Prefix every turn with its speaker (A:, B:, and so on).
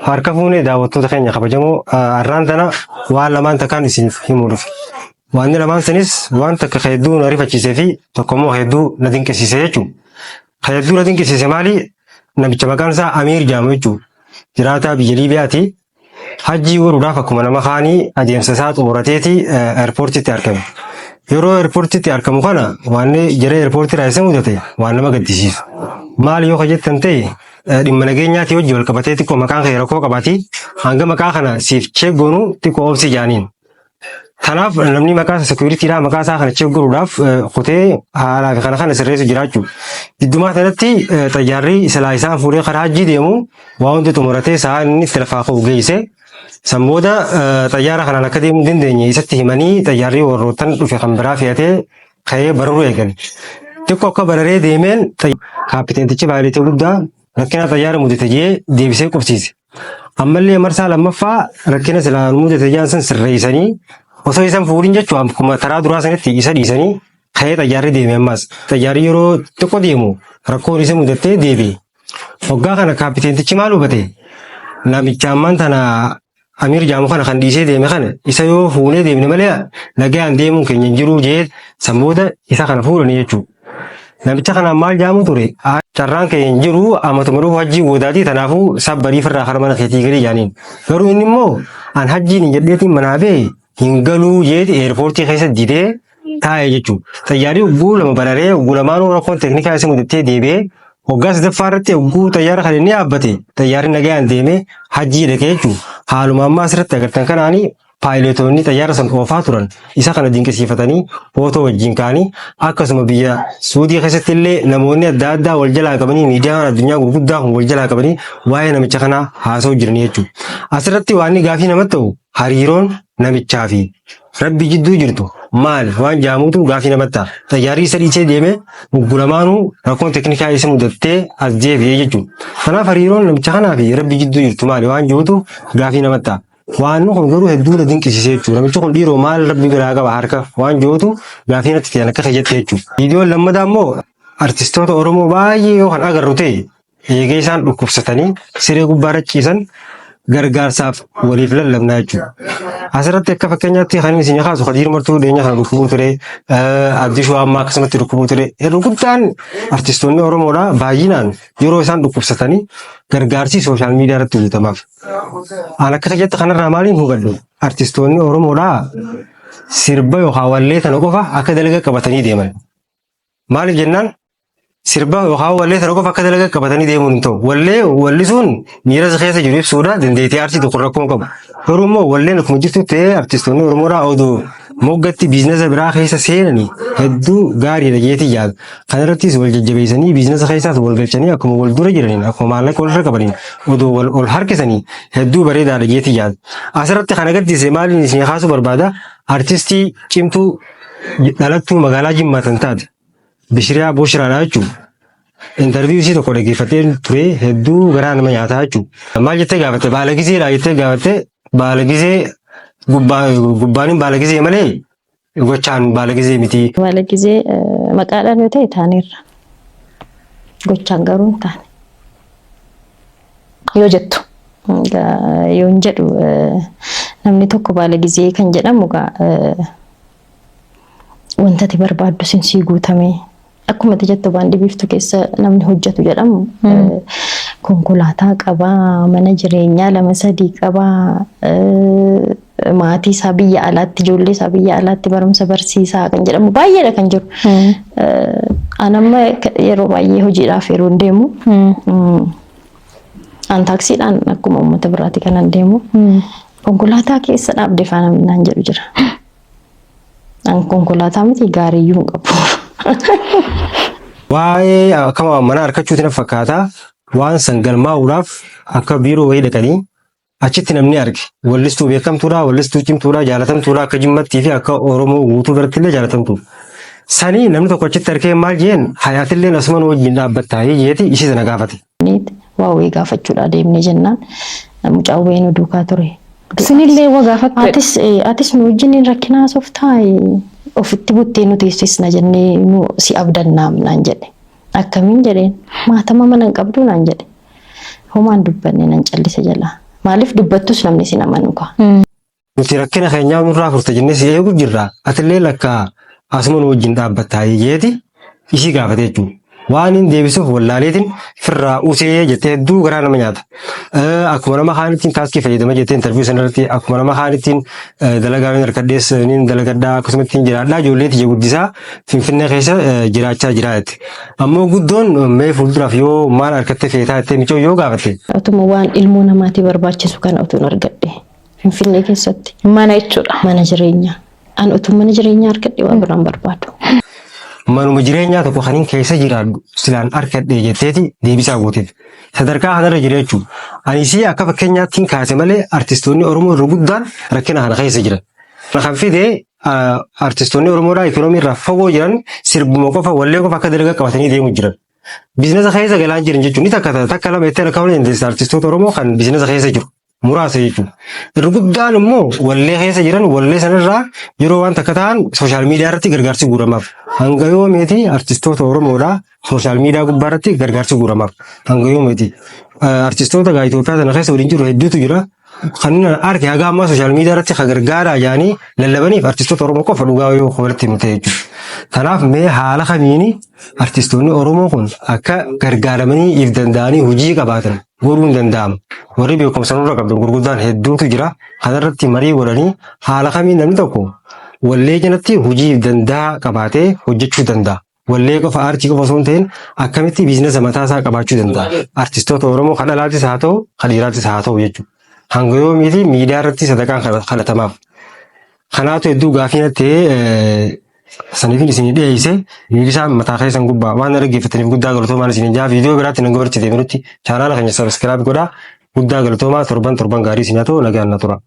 A: Harka fuunee daawwattoota keenya kabajamoo, har'aan tana waan lamaan takkaan isiniif himuu dhufe. Waanni lamaan sanis waan takka ka hedduu na rifachiisee fi tokko immoo hedduu na dinqisiise jechuudha. Ka hedduu na dinqisiise maali? Namicha maqaan isaa Amiir jedhamu jechuudha. Jiraataa biyya Liibiyaati. Hajjii godhuudhaaf akkuma nama kaanii adeemsa isaa xumurateeti eerpoortiitti argame. Yeroo eerpoortiitti argamu kana waan jara eerpoortii irraa isa mudate waan nama gaddisiisu. Maali yoo ka jettan ta'e, dhimma nageenyaatii wajjin wal qabatee xiqqoo maqaan kee rakkoo qabaati, hanga maqaa kana siif check goonu xiqqoo obsi jaaniin. Kanaaf namni maqaa isaa securityidhaa maqaa isaa kana check godhuudhaaf kutee haalaa fi kana kana sirreessu jiraachuu. Giddumaa kanatti xayyaarri silaa isaan fuudhee karaa hajjii deemu waa hundi xumuratee sa'a inni itti lafaa ka'u geesse. San booda xayyaara kanaan akka deemuu hin dandeenye isatti himanii, xayyaarri warroottan dhufe kan biraa fe'atee ka'ee bararuu eegale. Xiqqoo akka bararee deemeen kaapiteentichi paayileetii guddaa rakkina xayyaara mudate jee deebisee qubsiise. Ammallee marsaa lammaffaa rakkina silaa mudate jaan san sirreessanii osoo isan fuudhin jechuun akkuma taraa duraa sanitti isa dhiisanii ka'ee xayyaarri deeme ammas. Xayyaarri yeroo xiqqoo deemu rakkoon isa mudattee deebi'e. Hoggaa kana kaapiteentichi maal hubate? Namicha ammaan tana Amiir jaamu kana kan dhiisee deeme kana isa yoo fuunee deemne malee nagayaan deemuun keenya hin jiruu jee san booda isa kana fuudhanii jechuudha. Namicha kanaan maal jaamu ture? Carraan kee hin jiru, amatuma dhufu hajjii boodaatii, tanaafuu sabbariif irraa kara mana keetii galii jaaniin. Garuu inni immoo an hajjiin hin jedheetiin manaa ba'e hin galuu jeeti eerpoortii keessa didee taa'e jechuudha. Xayyaarri hogguu lama bararee hogguu lamaanuu rakkoon teeknikaa isa mudattee deebi'ee, waggaa sadaffaa irratti hogguu xayyaara kan inni yaabbate xayyaarri nagayaan deemee hajjii dhaqee jechuudha. Haaluma ammaa asirratti agartan kanaanii paayileetonni xayyaara san oofaa turan isa kana dinqisiifatanii footoo wajjin ka'anii, akkasuma biyya Suudii keessatti illee namoonni adda addaa wal jalaa qabanii, miidiyaan addunyaa gurguddaa kun wal jalaa qabanii waa'ee namicha kanaa haasa'u jiranii jechuudha. Asirratti waan inni gaafii namatti ta'u, hariiroon namichaa fi Rabbi jidduu jirtu maal waan jaamuutu gaafii namatti ta'a. Xayyaarri isa dhiisee deeme uggulamaanuu rakkoon teeknikaa isa mudattee as deebi'ee jechuudha. Kanaaf hariiroon namicha kanaa fi Rabbi jidduu jirtu maali waan jirutu gaafii namatti ta'a. Waan kun garuu hedduu na dinqisiisee jechuudha. Namichi kun dhiiroo maal Rabbi biraa qaba harka waan jirutu gaafii natti ta'e akka keeyyatti jechuudha. Viidiyoon lammataa immoo artistoota Oromoo baay'ee yoo kan agarru ta'e, eegee isaan dhukkubsatanii siree gubbaarra ciisan gargaarsaaf waliif lallabnaa jechuudha. Asirratti akka fakkeenyaatti kan isin kaasu Kadiir Martuu dhiyeenya kana dhukkubuu ture, Abdii ammaa akkasumatti dhukkubuu ture. Yeroo guddaan artistoonni Oromoodhaa baay'inaan yeroo isaan dhukkubsatanii gargaarsi social media irratti guutamaaf. An akka keessatti kanarraa maaliin hubadhu? Artistoonni Oromoodhaa sirba yookaan wallee kana qofa akka dalagaa qabatanii deeman. Maaliif jennaan, sirba yookaan wallee sana qofa akka dalagaa qabatanii deemuun hin ta'u. Wallee wallisuun miira isa keessa jiru ibsuudha, dandeettii aartii tokko rakkoo hin qabu. Garuu immoo walleen akkuma jirtu ta'ee, artistoonni Oromoodhaa odoo moggatti biizinasa biraa keessa seenanii hedduu gaariidha jeetii yaadu. Kana irrattis wal jajjabeessanii, biizinasa keessaas wal galchanii, akkuma wal dura jiraniin, akkuma maallaqa walirra qabaniin odoo wal ol harkisanii hedduu bareedaadha jeetii yaadu. Asirratti kan agarsiise maaliin isin kaasuu barbaada? Artistii cimtuu dhalattuu magaalaa Jimmaa kan taate Bishiriyaa Bushraadha jechuudha. Interview isii tokko dhaggeeffatee ture, hedduu garaa nama nyaataa jechuudha. Maal jettee gaafatte? Baala gizeedha jettee gaafatte. Baala gizee gubbaanin baala gizee malee gochaan baala gizee miti.
B: Baala gizee maqaadhaan yoo ta'e taaneerra. Gochaan garuu hin taane.
C: Yoo jettu.
B: Yoon jedhu, namni tokko baala gizee kan jedhamu egaa wanta ati barbaaddu sin sii guutame, akkuma ati jettu baandii Biiftuu keessa namni hojjetu jedhamu konkolaataa qabaa, mana jireenyaa lama sadii qabaa, maatii isaa biyya alaatti, ijoollee isaa biyya alaatti barumsa barsiisaa kan jedhamu baay'eedha kan jiru. An amma yeroo baay'ee hojiidhaaf yeroo deemu an taaksiidhaan akkuma uummata biraati kanan deemu. Konkolaataa keessa dhaabde faana naan jedhu jira. An konkolaataa miti, gaariiyyuu hin qabu.
A: Waa'ee akkama mana harkachuuti na fakkaata. Waan san galmaa'uudhaaf akka biiroo wayii dhaqanii achitti namni arge. Wallistuu beekamtuudha, wallistuu cimtuudha, jaalatamtuudha, akka Jimmattii fi akka Oromoo guutuu biratti illee jaalatamtuudha. Sanii namni tokko achitti argee maal jeen, hayaatillee asuma nu wajjin dhaabbattaa jeeti ishee sana gaafate.
B: Waa wayii gaafachuudha deemnee jennaan mucaan wayii nu duukaa ture.
C: Isinillee waa gaafattu.
B: Atis nu wajjin rakkina haasoftaa, ofitti buttee nu teessisna jennee nu si abdannaam naan jedhe. Akkamiin jedheen, maatama mana hin qabdu naan jedhe. Homaan dubbanne, nan callise jalaa. Maaliif dubbattus namni sin amanu kaa.
A: Nuti rakkina keenyaa nurraa furte jennee si eegu jirra. Atillee lakkaa asuma nu wajjin dhaabbattaa jeeti isii gaafate jechuudha. Waan hin deebisuuf wallaaleetiin firraa usee jettee hedduu garaa nama nyaata. Akkuma nama kaanittiin taaskii fayyadama jettee interview sanarratti akkuma nama kaanittiin dalagaa hin harkadhees niin dalagadhaa, akkasumatti hin jiraadhaa, ijoollee tiyya guddisaa Finfinnee keessa jiraachaa jira jette. Ammoo guddoon mee fuulduraaf yoo maal harkattee feetaa jettee micoo yoo gaafatte.
B: Otuma waan ilmoo namaatii barbaachisu kana utuun argadhe Finfinnee keessatti.
C: Mana jechuudha.
B: Mana jireenyaa. An utuu mana jireenyaa argadhe waan biraan barbaadu.
A: Manuma jireenyaa tokko kan hin keessa jiraadhu silaan arkadhe jetteeti deebisaa gooteef. Sadarkaa kanarra jira jechuudha. Ani isii akka fakkeenyaatti hin kaase malee artistoonni Oromoo irra guddaan rakkina kana keessa jiran. Kan fide artistoonni Oromoodhaa ikoonoomii irraa fagoo jiran sirbuma qofa, wallee qofa akka dalagaa qabatanii deemu jiran. Biizinasa keessa galaa jiran jechuun ni takka takka lama jettee lakkaa'uu ni dandeessa, artistoota Oromoo kan biizinasa keessa jiru muraasa jechuudha. Irra guddaan immoo wallee keessa jiran, wallee sanarraa yeroo waan takka ta'an social media irratti gargaarsi guuramaaf. Hanga yoomiiti artistoota Oromoodhaa social media gubbaa irratti gargaarsi guuramaaf? Hanga yoomiiti? Artistoota gaa Itoophiyaa sana keessa waliin jiru hedduutu jira. Kan inni arge haga ammaa social media irratti kan gargaaraa jedhanii lallabaniif artistoota Oromoo qofa, dhugaa yoo walitti himte jechuudha. Kanaaf mee haala kamiini artistoonni Oromoo kun akka gargaaramanii if danda'anii hojii qabaatan godhuun danda'ama? Warri beekumsa nurra qabdan gurguddaan hedduutu jira. Kanarratti marii godhanii haala kamiin namni tokko wallee jalatti hojii if danda'a qabaatee hojjechuu danda'a? Wallee qofa, aartii qofa osoo hin ta'in akkamitti biizinasa mataa isaa qabaachuu danda'a? Artistoota Oromoo kan dhalaatis haa ta'u, kan dhiiraatis haa ta'u jechuudha. Hanga yoomiiti miidiyaa irratti sadaqaan kadhatamaaf? Kanaatu hedduu gaafii natti ta'ee saniifin isinii dhiyeesse. Miilisaan mataa keessan gubbaa waan na dhaggeeffataniif guddaa galatoomaan isinii jaa. Viidiyoo biraatti nan gabarti deebinutti chaanaala keenya subscribe godhaa. Guddaa galatoomaa, torban torban gaarii isin haa ta'u, nagaan na tura.